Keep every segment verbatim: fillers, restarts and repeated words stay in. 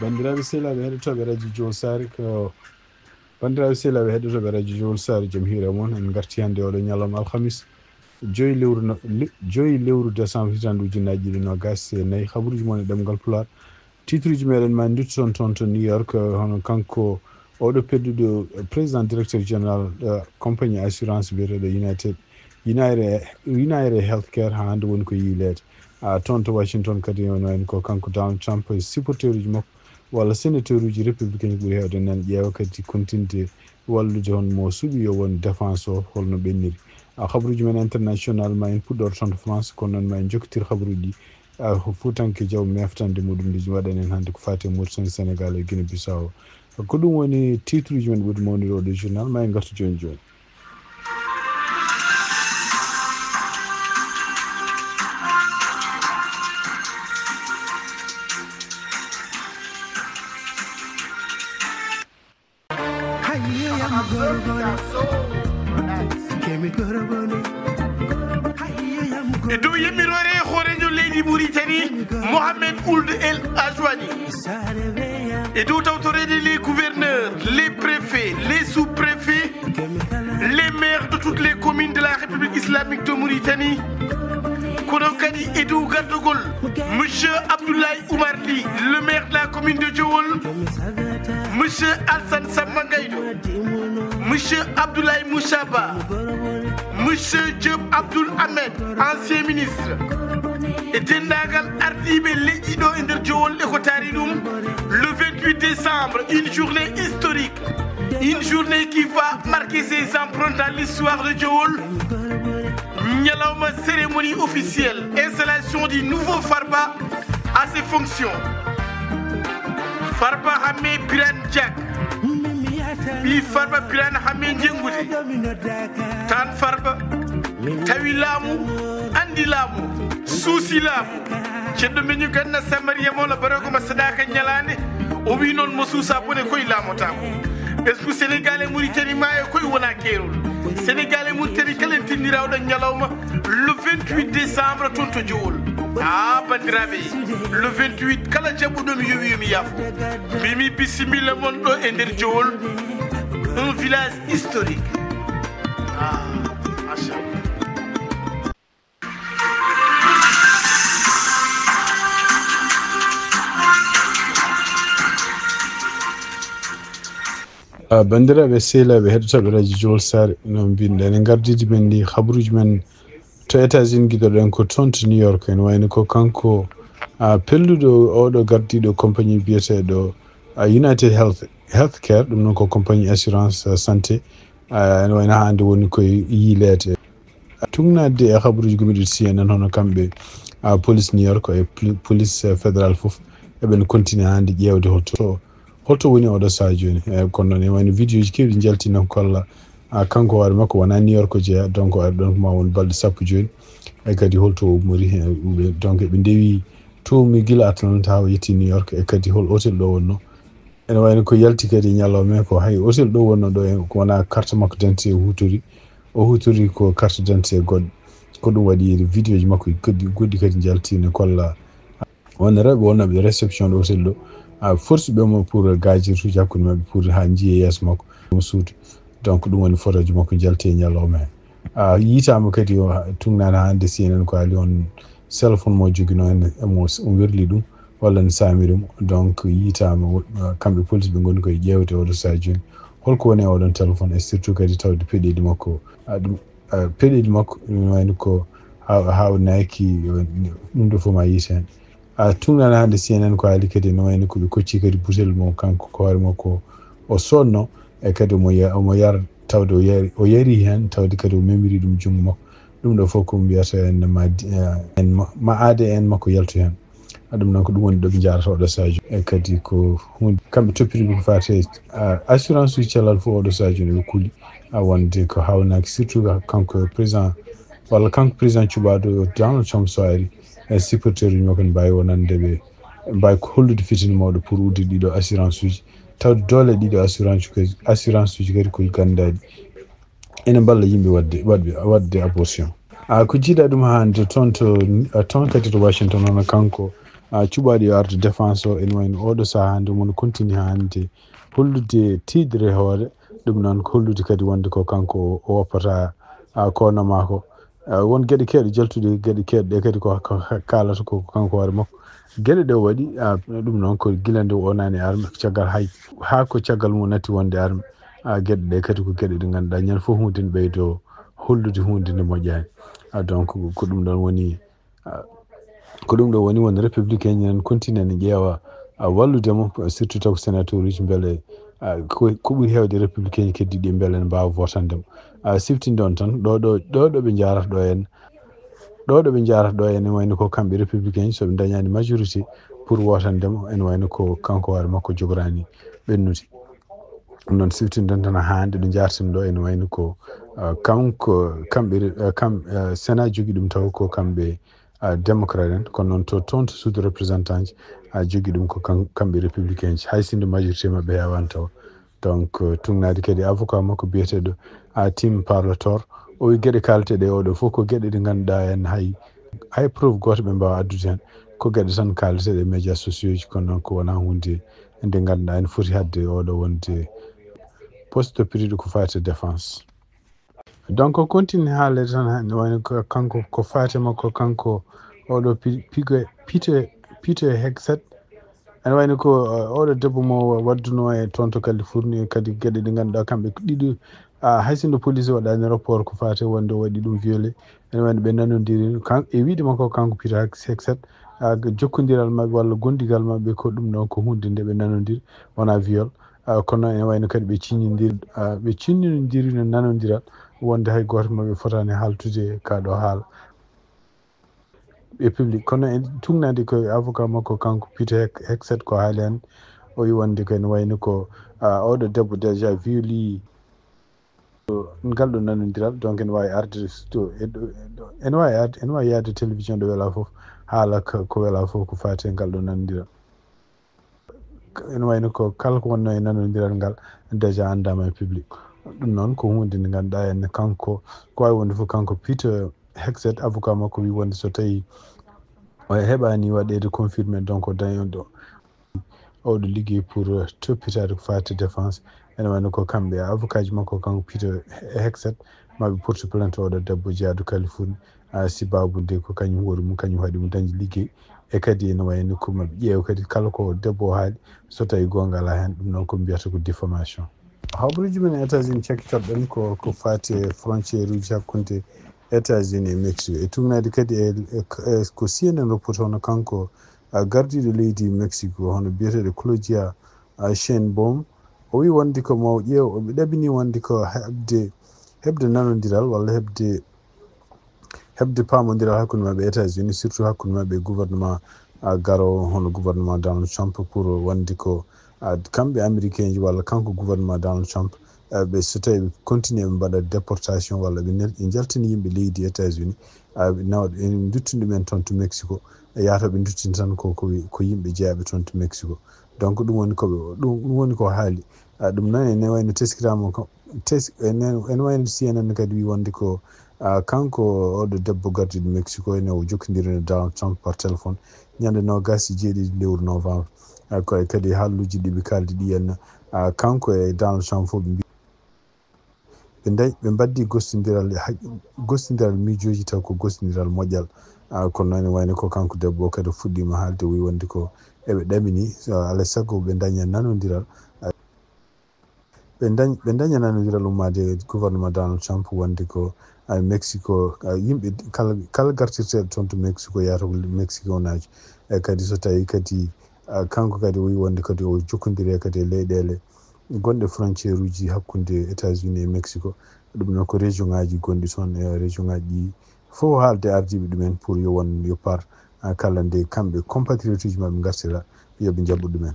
Banndiraaɓe sehilaaɓe heɗotooɓe radio Jowol Saare, ko banndiraaɓe sehilaaɓe heɗotooɓe radio Jowol Saare, jam hiire mon. En ngarti hannde oɗo ñalawma alhamis, joyi lewru no-, le-, joyi lewru décembre hitaande ujunnaaji ɗiɗi nogas e nayi. Habaruuji mon e ɗemngal Pulaar. Titruuji meɗen ma nduttu toon, toon to New York, eh, hono kanko oɗo pelluɗo, eh, président directeur général, eh, compagnie assurance biyeteeɗo United, United, United Healthcare, haa hannde woni ko yiileede. Ah, toon to Washington kadi, on wayno ko kanko Donald Trump, e supporteruuji makko walla sénateuruuji républicain ɓuri heewde nan ƴeewa kadi kontinde wallude hon mo suɓi yo won défense o, holno ɓenniri. Ah, habaruuji men international ma en puɗɗor toon to France, kono noon ma en jokkotir habaruuji ɗi, ah, ko Fuutanke Jaw meftande muɗum nde waɗanen hannde ko faati e Mauritanie, Sénégal e Guinée Bissau. Ko ɗum woni titruuji men ɓuri mawnude oɗo journal, ma en ngartu jooni jooni. E dow yamiroore hooreejo leydi Mauritanie, Mohamed Ould El Ajouani. E dow tawtoreede les gouverneurs, les préfets, les sous-préfets, les maires de toutes les communes de la République islamique de Mauritanie. Kono kadi e dow gardagol Monsieur Abdoulaye Oumar Ly, le maire de la commune de Djowol, Monsieur Alassane Samba Gaydo, Monsieur Abdoulaye Moussa Ba, Monsieur Diop Abdoul Ahmed, ancien ministre, e denndaangal ardiiɓe leƴƴi ɗo e nder Djowol e ko taari ɗum, le vingt-huit décembre, une journée historique, une journée qui va marquer ses empreintes dans l'histoire de Djowol. Ñalawma cérémonie officielle, installation du nouveau Farba à ses fonctions. Farba Hammé Birane Diack, ɓii Farba Birane Hammé Jenngude, taan Farba, tawi laamu, anndi laamu, suusi laamu. Ceerno Miñu Ganna Samariya Mawla Baroko ma Sadaka Ñalaande, o wi noon mo suusa bone koye laamotaako. Ɓesngu Sénégal e Mauritanie ma e koye wona keerol. Sénégal e Mauritanie kala en tindira oɗon ñalawma le vingt-huit décembre toon to Djowol. Ah, banndiraaɓe, le vingt-huit kala jaɓɓuɗo mi yowi yo mi yaafo. Mimi bisimilla mon ɗo e nder Djowol, un village historique. Ah, machallah. Ah, banndiraaɓe sehilaaɓe heɗotooɓe radio Jowol Saare, no mbinɗen e ngardidi men ndi, habaruuji men to États-Unis, gidoɗen ko toon to New York. Ene wayno ko kanko, ah, pelluɗo oɗo gardiiɗo compagnie biyeteeɗo, ah, United Health, Healthcare, ɗum noon ko compagnie assurance, ah, santé. Ah, ene wayno hannde woni koye yiileede. Tugnaade e habaruuji gumiɗi C N N, hono kamɓe, ah, police New York e pl-, police, eh, fédéral fof, eɓen continue hannde ƴeewde holto, holto woni oɗo sahaa jooni. Eh, kono noon, e wayno vidéoji keewɗi njalti noon kolla, ah, kanko hoore makko wona New York o jeyaa, donc ari ɗoon ko ma won balɗe sappo jooni. E kadi holto o ummori, eh, donc eɓe ndewi to mi gila Atlanta haa o yetti New York, e kadi hol hôtel ɗo wonno. Ene wayno ko yalti kadi e ñalawma ko hay hôtel ɗo wonno ɗo en, ko wona carte makko d'identité o hutori. O hutori ko carte d'identité goɗɗo. Ko ɗum waɗi vidéoji makko goɗɗi, goɗɗi kadi njalti ne kolla won rewɓe wonnoɓe réception ɗo hôtel ɗo. A force ɓe mo pour gajirtuji hakkude maɓɓe pour ha jiiye yeeso makko mo suudu. Donc ɗum woni photoji makko njalti e ñalawma he. A yiitaama kadi o tunnaani hannde si enen ko ali on cell phone mo jogino en, emo s-, o werli ɗum walla ne saami ɗum. Donc yiitaama wo-, kamɓe police ɓe ngoni koye ƴeewde oɗo sahaa jooni. Holko woni e oɗon téléphone e surtout kadi tawde peɗeeli makko, a, ɗum, a, peɗeeli makko ɗum wayno ko ha-, haawnaki, ɗum ɗo fof ma yiite heen. A, tunnaani hannde C N N ko haali kadi no wayno ko ɓe kocci kadi butel mo kanko ko hoore makko o soodno, e kadi omo ya-, omo yar tawde o yari, o yari heen tawde kadi o memiri ɗum junngo makko. Ɗum ɗo fof ko mbiyata en ma di-, eh, en ma, ma A D N makko yaltu heen. A, ɗum noon ko ɗum woni ɗo ɓe njaarata oɗo sahaa jooni. E kadi ko huunde kamɓe toppiri ko faati e, a, assurance uji cellal fof oɗo sahaa jooni ɓe kuli. A, wonde ko haawnaaki surtout kanko président walla kanko président cuɓaaɗo Donald Trump so ari, e supporter uji makko ne mbaawi wonande ɓe, mbaawi ko hollude fitina mawɗo pour udde ɗiɗo assurance uji. Tawde doole ɗiɗo assurance uji, assurance uji kadi ko ganndaaɗi. Ene mballa yimɓe waɗde, waɗɓe, waɗde abortion. A, ko jiiɗa ɗum hannde toon to, a, toon kadi to Washington, hono kanko, a cuɓaaɗo yo arde défense o, ene wayno oɗo sahaa hannde omo continue haa hannde hollude tiiɗere e hoore. Ɗum noon ko hollude kadi wonde ko kanko o, o woppata, a, kono maako. A, won geɗe keewɗe jaltuɗe, geɗe keewɗe ɗe kadi ko, ko, ko kaalata ko kanko hoore makko. Geɗe ɗe o waɗi, a, ɗum noon ko gila nde o naani arme, caggal hay, haa ko caggal mo natti wonde arme. A, geɗe ɗe kadi ko geɗe ɗe ngannduɗaa ñande fof huunde ne ɓeydo hollude huunde nde moƴƴaani. A, donc ko ɗum ɗon woni, a, ko ɗum ɗo woni won républicain en continue ne ƴeewa, a, wallude mo, surtout taw ko sénateur uji mbele, a, ko, ko ɓuri heewde républicain en keddiiɗi mbele ne mbaawa votande mo. A, siftinde on tan, ɗo, ɗo, ɗo, ɗo ɓe njaarata ɗo en, ɗo, ɗo ɓe njaarata ɗo en, ene wayno ko kamɓe républicain, so ɓe ndañaani majorité pour votande mo, ene wayno ko kanko hoore makko jogoraani ɓennude. Ɗum noon siftinden tan hannde ɗo njaarten ɗo, ene wayno ko, ah, kanko, kamɓe, ah, kam, ah, Sénat jogi ɗum taw ko kamɓe, ah, démocrate en, kono noon to, toon to suudu représentant ji, ah, jogi ɗum ko kam-, kamɓe républicain ji. Hay sinno majorité maɓɓe heewaani taw. Donc, euh, tugnaade kadi avocat makko biyeteeɗo, ah, Tim Parlatore, o wi geɗe kaalteɗe e oɗo fof ko geɗe ɗe ngannduɗaa en hay, hay preuve gooto ɓe mbaawa addude heen. Ko geɗe tan kaalteɗe e médias sociaux ji, kono noon ko wonaa huunde nde ngannduɗaa ene foti haɗde oɗo wonde poste piriɗo ko faati e défense. Donc, o continue haalde tan, ene wayno ko kanko, ko faati e makko, kanko oɗo Pi-, Pigue-, Pite-, Pete Hegseth. Ene wayno ko, uh, oɗo debbo mo wa-, wadduno e toon to Californie, kadi geɗe ɗe ngannduɗaa kamɓe ɗiɗo, ah, hay sinno police waɗaani rapport ko faati e wonde o waɗi ɗum violé. Ene wayno ɓe nanondiri kan-, e wiide makko kanko Pete Hegseth, ah, jokkondiral maɓɓe walla gondigal maɓɓe ko ɗum ɗon ko huunde nde ɓe nanondiri, wonaa viol. Ah, kono ene wayno kadi ɓe ciññondiri, ah, ɓe ciññondiri no nanondiral wonde hay gooto maɓɓe fotaani haaltude ka ɗo haala e public. Kono en tugnaade ko avocat makko kanko Pete Hek-, Hegseth ko haali heen. O wi wonde ko ene wayno ko, ah, oɗo debbo déjà violi ngal ɗo nanondiral, donc ene waawi arde to, e ɗo, e ɗo, ene waawi arde, ene waawi yahde télévision ɗo welaa fof, haala ko, ko welaa fof ko faati e ngal ɗo nanondiral. Ene wayno ko kala ko wonno e nanondiral ngal déjà anndaama e public. Ɗum noon ko huunde nde ngannduɗaa en kanko, ko waawi wonde fof kanko Pete Hegseth, avocat makko, wi wonde so tawi o heɓaani waɗeede confirmé, donc o dañoɗo oɗo liggey pour, euh, toppitaade ko faati défense. Ene wayno ko kamɓe avocat ji makko kanko Pete Hegseth maɓe porte plainte oɗo debbo jeyaaɗo Californie, ah, sibabu nde ko kañum hoore mum, kañum haɗi mo dañde liggey. E kadi ene wayno ko maɓe ƴeewa kadi kala ko debbo o haali, so tawi goonga alaa heen, ɗum noon ko mbiyata ko diffamation. Habaruuji men e États-Unis cakkitoɗen ko, ko faati e frontière uji hakkunde États-Unis e Mexique. E tugnaade kadi e, e, e ko C N N reporté hono kanko, ah, gardiiɗo leydi Mexique, hono biyeteeɗo Claudia, ah, Sheinbaum. O wi wonde ko mo ƴeew, o ɗaɓɓini wonde ko heɓde, heɓde nanondiral walla heɓde, heɓde paamondiral hakkunde maɓɓe e États-Unis, surtout hakkunde maɓɓe e gouvernement, ah, garowo hono gouvernement Donald Trump pour wonde ko, ah, kamɓe Américain ji walla kanko gouvernement Donald Trump, ah, ɓe so tawi ɓe continue ɓe mbaɗa déportation walla ɓe ner-, ɓe njaltina yimɓe leydi États-Unis, ah, ɓe nawa, ɓe duttini ɗumen toon to Mexico, e yahata ɓe duttini tan ko, ko, ko yimɓe jeyaaɓe toon to Mexico. Donc ɗum woni ko ɓe, ɗum, ɗum woni ko haali. Ah, ɗum noon ene wayno teskiraama ko, tes-, ene, ene wayno C N N kadi wi wonde ko, ah, kanko oɗo debbo gardiiɗo Mexico ene o jokkondiri e Donald Trump par téléphone ñande noogaas e jeeɗiɗi lewru novembre. Ah, ko e kadi haalluuji ɗi ɓe kaaldi ɗi en, ah, kanko e Donald Trump fof ɓe mbi-, ɓe nday-, ɓe mbaddi gostondiral, haq-, gostondiral miijooji taw ko gostondiral moƴƴal. Ah, kono noon ene wayno ko kanko debbo o kadi o fuɗɗiima haalde, o wi wonde ko eɓe ɗamini, so alaa e sago ɓe daña nanondiral. Ah, ɓe dañ-, ɓe daña nanondiral ummaade e gouvernement Donald Trump wonde ko, ah, Mexico, ah, yimɓe kala, kala gartirteeɗo toon to Mexico yahata ko Mexicain naajo. E kadi so tawi kadi, ah, kanko kadi o wi wonde kadi o jokkondiri kadi e leyɗeele gonɗe frontière uji hakkunde États-Unis e Mexico. Ɗum noon ko région ngaji gonɗi toon, e région ngaji ɗi fof haalde ardiiɓe ɗumen pour yo won, yo par, ah, kala nde kamɓe compatriote uji maɓɓe ngartira, yo ɓe njaɓɓu ɗumen.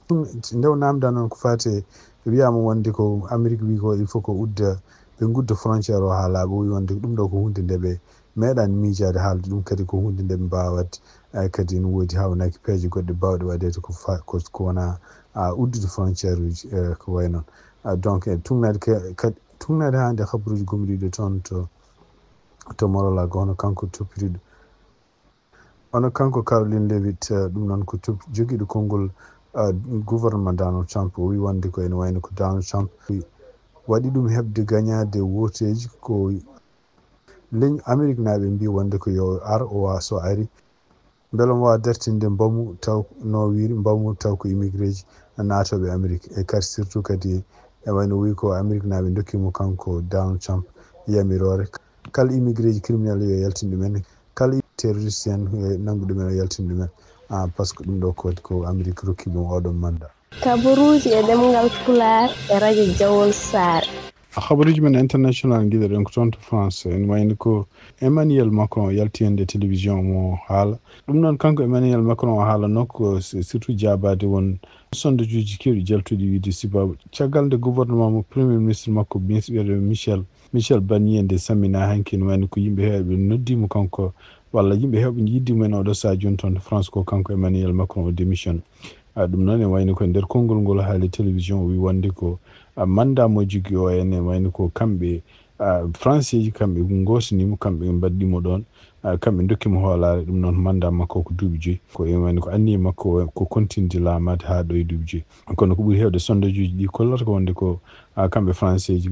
Ɗum, nde o naamnda noon ko faati e, wiyaama wonde ko Amérique wi ko il faut ko udda, ɓe ngudda frontière o haa laaɓa, o wi wonde ɗum ɗo ko huunde nde ɓe meeɗaani miijaade, haalde ɗum kadi ko huunde nde ɓe mbaawa waɗde. Ay, kadi ene woodi hawnaaki peeje goɗɗe baawɗe waɗeede ko fa-, ko, ko wonaa, a, uddude frontière uji, e, ko wayi noon. A, donc, e tugnaade ka-, ka-, tugnaade haa nde habaruuji gomɗiiɗo toon to, to Mar-a-Lago, hono kanko toppitiiɗo. Hono kanko Caroline Leavitt, eh, ɗum noon ko jogiiɗo konngol, eh, gouvernement Donald Trump, o wi wonde ko ene wayno ko Donald Trump waɗi ɗum heɓde gañaade wooteeji. Ko leñ Ameriknaaɓe mbi wonde ko yo ar, o wa so ari, mbele omo waawa dartinde mbamu taw no wiri mbamu taw ko immigré ji naatooɓe Amerik. E kadi surtout kadi e wayno wi ko Ameriknaaɓe ndokki mo kanko Donald Trump yamiroore, kala immigré ji criminel yo yaltin ɗumen, kala terroriste en yo nanngu ɗumen, o yaltin ɗumen. Ah, par ce que ɗum ɗo ko, ko Amerik rokki ɗum oɗon mandat. Kabaruuji e ɗemngal Pulaar e radio Jawol Saare. Habaruuji men international ngiɗoɗen ko toon to France, en wayni ko Emmanuel Macron yalti hannde e télévision mo haala. Ɗum noon, kanko Emmanuel Macron o haalano ko s-, surtout jaabaade won sondajuuji keewɗi jaltuɗi wiide sibabu caggal nde gouvernement mo premier ministre makko, ministre wiyetee Michel, Michel Barnier nde sammina hanki, no wayno ko yimɓe heewɓe noddi mo kanko, walla yimɓe heewɓe yiddi mo en oɗo saha jooni toon to France ko kanko Emmanuel Macron o démission. Ah, ɗum noon e wayno ko e nder konngol ngol haali télévision o wi wonde ko, ah, mandat mo jogii o en e wayno ko kamɓe, ah, Français ji kamɓe ngootini mo, kamɓe mbaɗɗi mo ɗoon, ah, kamɓe ndokki mo hoolaare. Ɗum noon mandat makko ko duuɓi joyi. Ko e wayno ko anniye makko o ko continude laamaade haa ɗo e duuɓi joyi. Kono ko ɓuri heewde sondajuuji ɗi kollata ko wonde ko, ah, kamɓe Français ji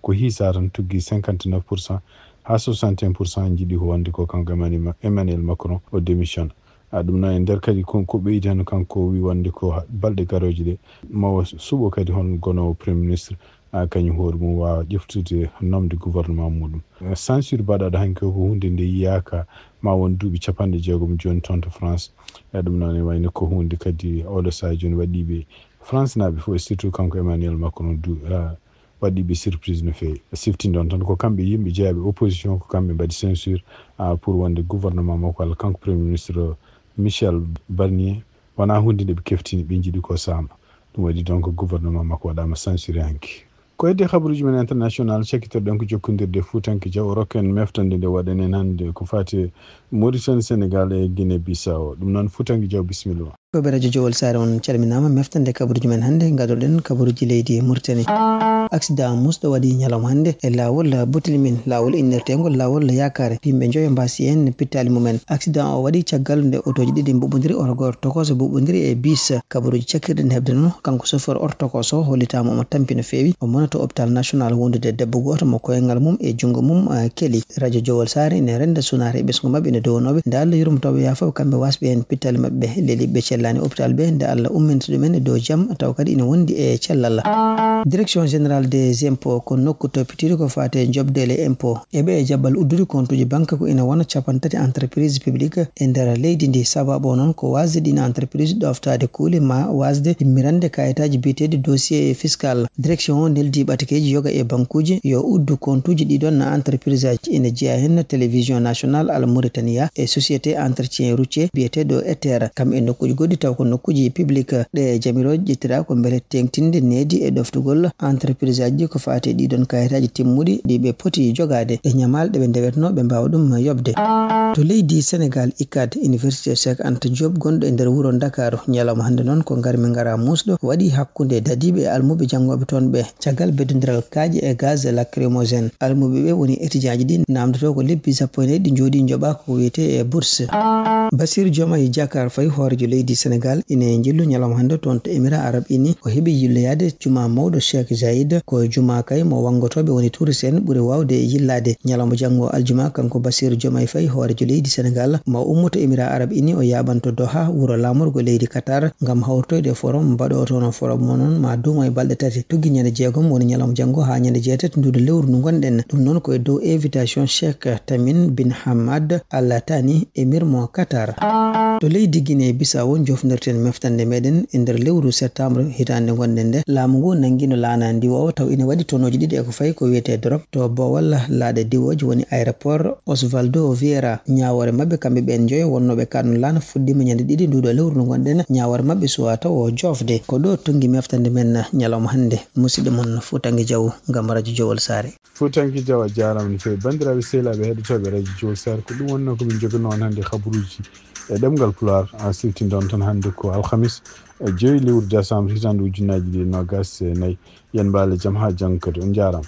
ko hiisa tan tuggi cinquante-neuf pour cent haa soixante et un pour cent njiɗi ko wonde ko kanko Emmanuel Ma-, Emmanuel Macron o démission. Ah, ɗum noon e nder kadi ko, ko ɓeydi heen kanko o wi wonde ko ha-, balɗe garooje ɗe mawo suɓo kadi hon gonoowo premier ministre, ah, kañum hoore mum waawa ƴeftude nomde gouvernement muɗum. Eh, censure baɗaɗo hanki o ko huunde nde yiyaaka ma won duuɓi capanɗe jeegom jooni toon to France. Eh, ɗum noon e wayno ko huunde kadi oɗo saha jooni waɗiiɓe France naaɓe fof, e surtout kanko Emmanuel Macron du-, ah, waɗiiɓe surprise no feewi. Siftinde on tan ko kamɓe yimɓe jeyaaɓe opposition, ko kamɓe mbaɗi censure, ah, pour wonde gouvernement makko walla kanko premier ministre Michel Barnier wonaa huunde nde ɓe keftini, ɓe njiɗi ko saama. Ɗum waɗi donc gouvernement makko waɗaama censuré hanki. Ko heddi habaruuji men international, cakkitorɗen ko jokkondirde Fuutanke Jaw, o rokka en meftande nde waɗen en hannde ko faati e Mauritanie, Sénégal e Guinée Bissau. Ɗum noon Fuutanke Jaw, bisimilla ma. Ko ɓe radio Jowol Saare on calminaama, meftande kabaruuji men hannde, ngadoɗen kabaruuji leydi Mauritanie. Accident musɗo waɗi ñalawma hannde e laawol Boutilimine, laawol innirteengol laawol Yaakaare. Yimɓe njoyo mbaasi heen pittaali mumen. Accident o waɗi caggal nde otooji ɗiɗi mbuɓɓondiri, oto gooto tokooso mbuɓɓondiri e bus. Kabaruuji cakkirɗi ne heɓde noon, kanko chauffeur oto tokooso o hollitaama omo tampi no feewi. O mona to hôpital national wondude debbo gooto mo koyngal mum e junngo mum, eh, keli. Radio Jowol Saare ene rennda sunaare e ɓesngu maɓɓe ene downooɓe. Nde Allah yurmotooɓe yaafooɓe, kamɓe waasɓe heen pittaali maɓɓe leeliiɓe cellaani hôpital ɓe. Nde Allah umminta ɗumen e dow jam, taw kadi ene wondi e cellal. Direction Générale des Impôts ko nokku toppitiiɗo ko faati e njoɓdeele impôt. Eɓe e jaɓɓal uddude kontuuji banque ko ina wona capanɗe tati entreprise publique e nder leydi ndi. Sababu o noon ko waasde ɗiin entreprise ɗoftaade kuule ma waasde timmirande kayitaaji biyeteeɗi dossier fiscal. Direction o neldi ɓatakeeji yoga e bankuuji yo uddu kontuuji ɗiɗon entreprise aji. Ina jeyaa heen Télévision Nationale Al Mauritania e Société Entretien Routier biyeteeɗo E T R, kam e nokkuuji goɗɗi taw ko nokkuuji public. Ɗe jamirooje ƴettira ko mbele teeŋtinde needi e ɗoftugol entreprise aji ɗi ko faati e ɗiɗon kayitaaji timmuɗi ɗi ɓe poti jogaade e ñamaale ɗe ɓe ndewetnoo ɓe mbaawa ɗum yoɓde. To leydi Senegal, ICAD, Université Cheikh Anta Diop gonɗo e nder wuro Ndakaaru, ñalawma hannde noon ko ngarmi ngara muusɗo waɗi hakkunde dadiiɓe e almuɓe janngooɓe toon ɓe. Caggal beddondiral kaaƴe e gaz lacrymogène, almuɓe ɓe woni étudiant ji ɗi naamndotoo ko lebbi sappo e nayi ɗi njooɗi njoɓa ko wiyetee e bourse. Bassirou Diomaye Diakhar Faye, hooreejo leydi Senegal, ine njillu ñalawma hannde toon to Émirats Arabes Unis. O heɓi yilloyaade juma mawɗo Cheikh Zayed, ko juma kay mo wanngotooɓe woni touriste en ɓuri waawde yillaade. Ñalawma janngo aljuma, kanko Bassirou Diomaye Faye, hooreejo leydi Senegal, ma ummoto Émirats Arabes Unis, o yaaɓanto Doha, wuro laamorgo leydi Qatar, ngam hawtoyde forum mbaɗootono forum mo noon ma duumo e balɗe tati. Tuggi ñande jeegom woni ñalawma janngo haa ñande jeetati nduuɗo lewru ndu ngonɗen. Ɗum noon ko e dow invitation Cheikh Tamim bin Hamad Al Thani, émir mo Qatar. To leydi Guinée Bissau njofnirten meftande meɗen e nder lewru septembre hitaande ngonɗen nde. Laamu ngu nanngino laana ndiwoowo taw ina waɗi tonooji ɗiɗi e ko fayi ko wiyetee drogue to boowal laaɗe diwooje woni aéroport Osvaldo Vieira. Ñaawoore maɓɓe kamɓe ɓeen njoyo wonnooɓe kaɗon laana fuɗɗiima ñande ɗiɗi nduuɗo lewru ndu ngonɗen. Ñaawoore maɓɓe suwaa taw o joofde. Ko ɗo tonngi meftande men ñalawma hannde. Musidɗo mon Fuutanke Jaw ngam radio Jowol Saare. Fuutanke Jaw, a jaaraama no feewi. Banndiraaɓe sehilaaɓe heɗotooɓe radio Jowol Saare, ko ɗum wonnoo ko min njoginoo on hannde habaruuji e ɗemngal Pulaar. A siftinde on tan hannde ko alhamis, e joyi lewru décembre hitaande ujunnaaji ɗiɗi e noogaas e nayi. Yen mbaale jam haa janngo kadi. On njaaraama.